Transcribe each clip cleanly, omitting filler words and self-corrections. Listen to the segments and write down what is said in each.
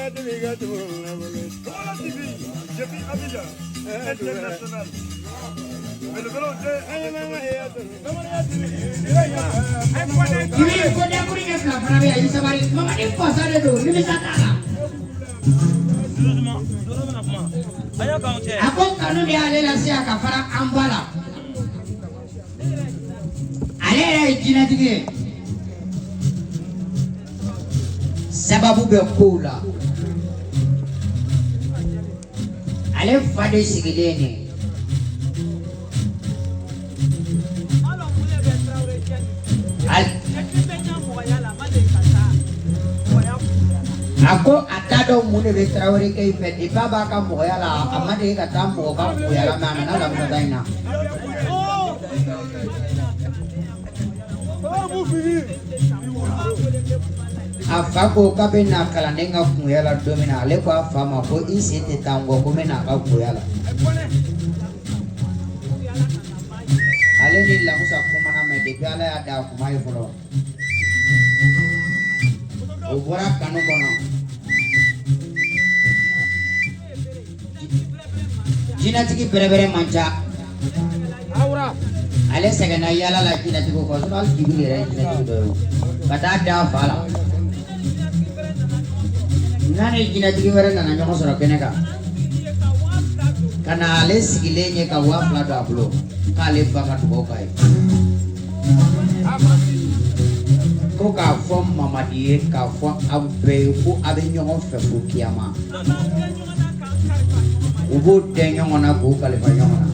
Depuis Abidjan, international. Jibi ko dakuru ɲɛ fila fana bɛ yan i sabali Mamadi fasa de don nimisa t'a la. A ko kanu de y'ale lase a ka fara an ba la. Ale yɛrɛ ye jinɛtigi ye. Sababu bɛ kow la. Ale fa de sigilen nin ye. A ko a t'a dɔn mun de bɛ Tarawele kɛ in fɛ depuis a b'a ka mɔgɔya la a ma deli ka taa mɔgɔ ka mɔgɔya la mais a nana Lamisa in na. A fa ko k'a bɛ na kalanden ka kungoya la don min na ale ko a fa ma ko i sen tɛ taa n kɔ ko n bɛ na a ka kungoya la. Ale ni Lamusa kumana mais depuis Ala y'a da a kuma ye fɔlɔ. O bɔra kanu kɔnɔ. Jinɛtigi bɛrɛbɛrɛ man ca. Ale sɛgɛnna yaala la jinɛtigiw kɔ sinon hali Jibril yɛrɛ ye jinɛtigi dɔ ye o. Ka taa da a fa la. N'a ni jinɛtigi wɛrɛ nana ɲɔgɔn sɔrɔ kɛnɛ kan. Ka na ale sigilen ye ka 2000 don a bolo k'ale ba ka dugawu k'a ye. Ko k'a fɔ Mamadi ye k'a fɔ aw bɛɛ ye ko a bɛ ɲɔgɔn fɛ fo kiyama. U b'o dɛn ɲɔgɔn na k'o kalifa ɲɔgɔn na.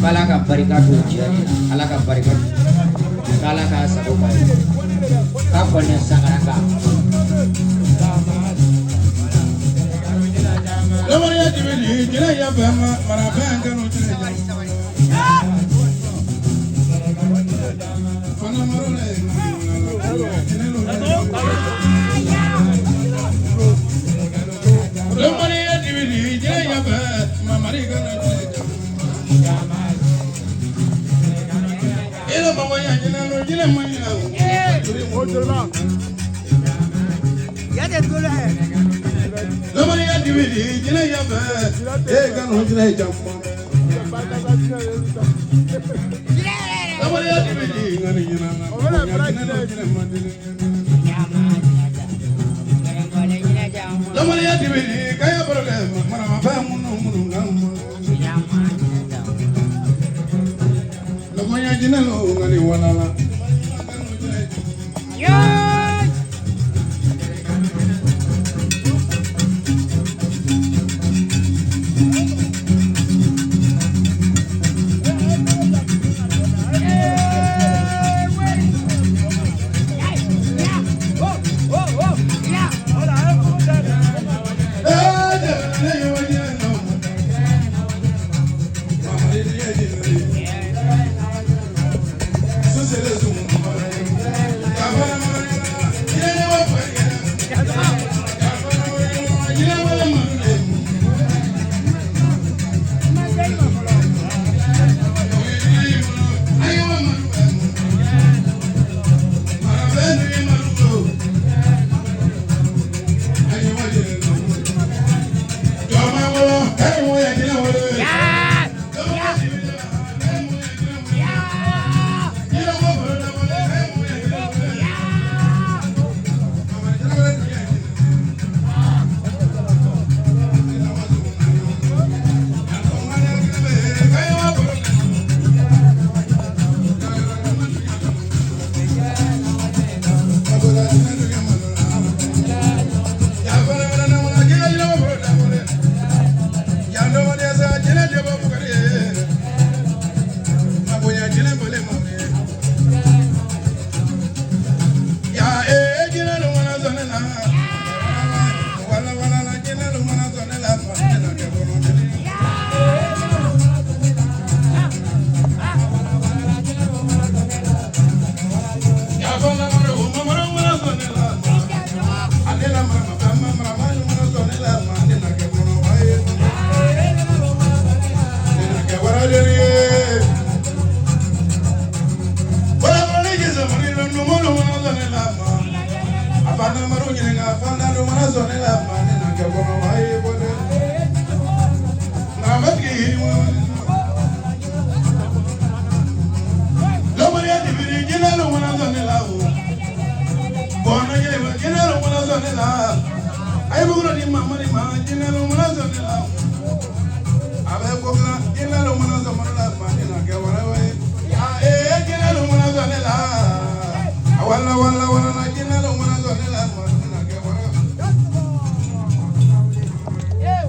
K'Ala ka barika don cɛ in na Ala ka barika don k'Ala k'a sago k'a ye k'a kɔni sangaraka.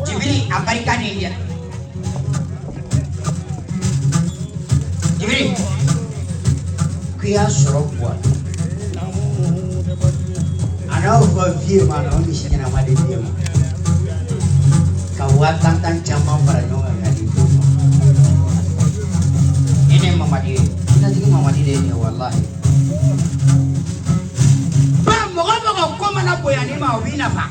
Jibiri a barika ni dɛ. Jibiri k'i y'a sɔrɔ Buwake a n'aw fɔ vieux ma a n'aw misi ɲɛnama di vieux ma ka 10,000 caman fara ɲɔgɔn kan ka di vieux ma. Ni ne ye Mamadi ye, jinɛtigi Mamadi de ye nin ye walahi. Ba mɔgɔ mɔgɔ ko mana bonya ni ma o b'i nafa.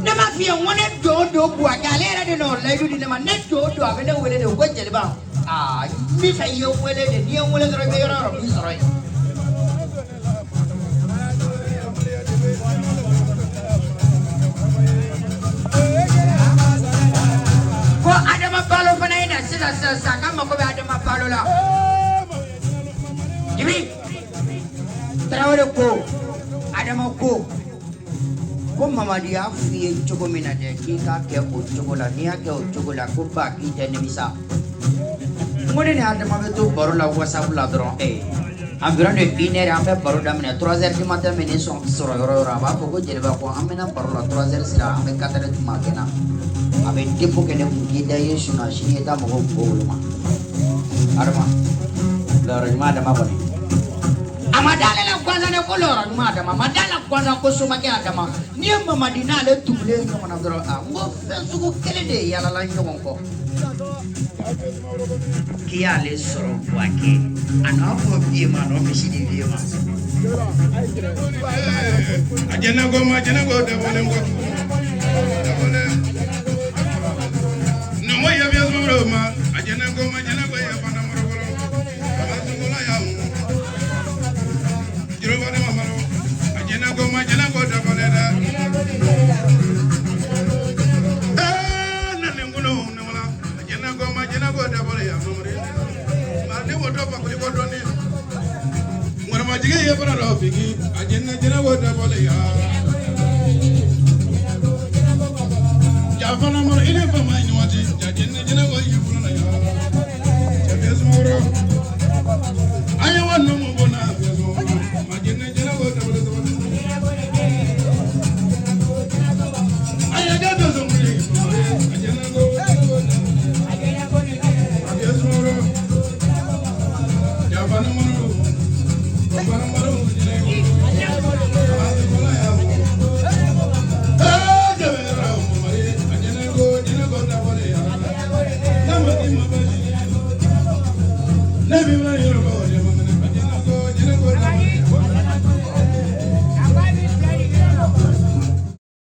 Ne ma f'i ye n ko ne don don Buwake ale yɛrɛ de n'o layidu di ne ma ne don don a bɛ ne wele de ko jeliba aa n b'i fɛ i ye n wele de n'i ye n wele dɔrɔn i bɛ yɔrɔ o yɔrɔ n b'i sɔrɔ yen. Ko Adama Balo fana ye na sisan sisan sisan k'a mako bɛ Adama Balo la. Jibi Tarawele ko Adama ko ko Mamadi y'a f'i ye cogo min na dɛ k'i k'a kɛ o cogo la n'i y'a kɛ o cogo la ko ba k'i tɛ nimisa. N ko ne ni Adama bɛ to baro la WhatsApp la dɔrɔn environ de 1 heure an bɛ baro daminɛ 3 heures du matin bɛ ne sɔrɔ yɔrɔ o yɔrɔ a b'a fɔ ko jeliba ko an bɛna baro la 3 heures sera an bɛ 4 heures du matin na a bɛ dépôt kɛ ne kun k'i da i ye sunɔgɔ sini i taa mɔgɔw kungo woloma. Adama lɔyɔrɔ ɲuman Adama kɔni a ma d'ale la gansan dɛ ko lɔyɔrɔ ɲuman Adama a ma d'ale la gansan ko somakɛ Adama n'i ye Mamadi n'ale tugulen ɲɔgɔn na dɔrɔn a n ko fɛn sugu kelen de ye yalala ɲɔgɔn kɔ. K'i y'ale sɔrɔ Buwake a n'a fɔ vieux ma a n'o misi di vieux ma. A jɛnɛko ma jɛnɛko dabɔlen kɔ dabɔlen numu ye fiɲɛ sumaworo ma a jɛnɛko ma jɛnɛko ye fana mɔrɔkɔrɔ a sunkola ya juruba ne ma malo a jɛnɛko ma jɛnɛko dabɔlen dɛ ee nani nkolo ne wala a jɛnɛko ma jɛnɛko dabɔlen ya mamari ma ne wo dɔ fakoli ko dɔɔni ŋɔrɔmajigi ye fana dɔ figi a jɛnɛ jɛnɛko dabɔlen ya. Jafana maro ile fama ni waati ja jɛnɛ jɛnɛko ye fana la ya cɛ fiɲɛ sumaworo an ye wa numu bɔ na fiɲɛ sumaworo ma jɛnɛ jɛnɛko dabɔlen sabali an ye ga dɔ sɔngɔ a jɛnɛko jɛnɛko a fiɲɛ sumaworo jafana maro jafana maro jɛnɛko a sɔgɔla ya. Ne bi ma yɔrɔ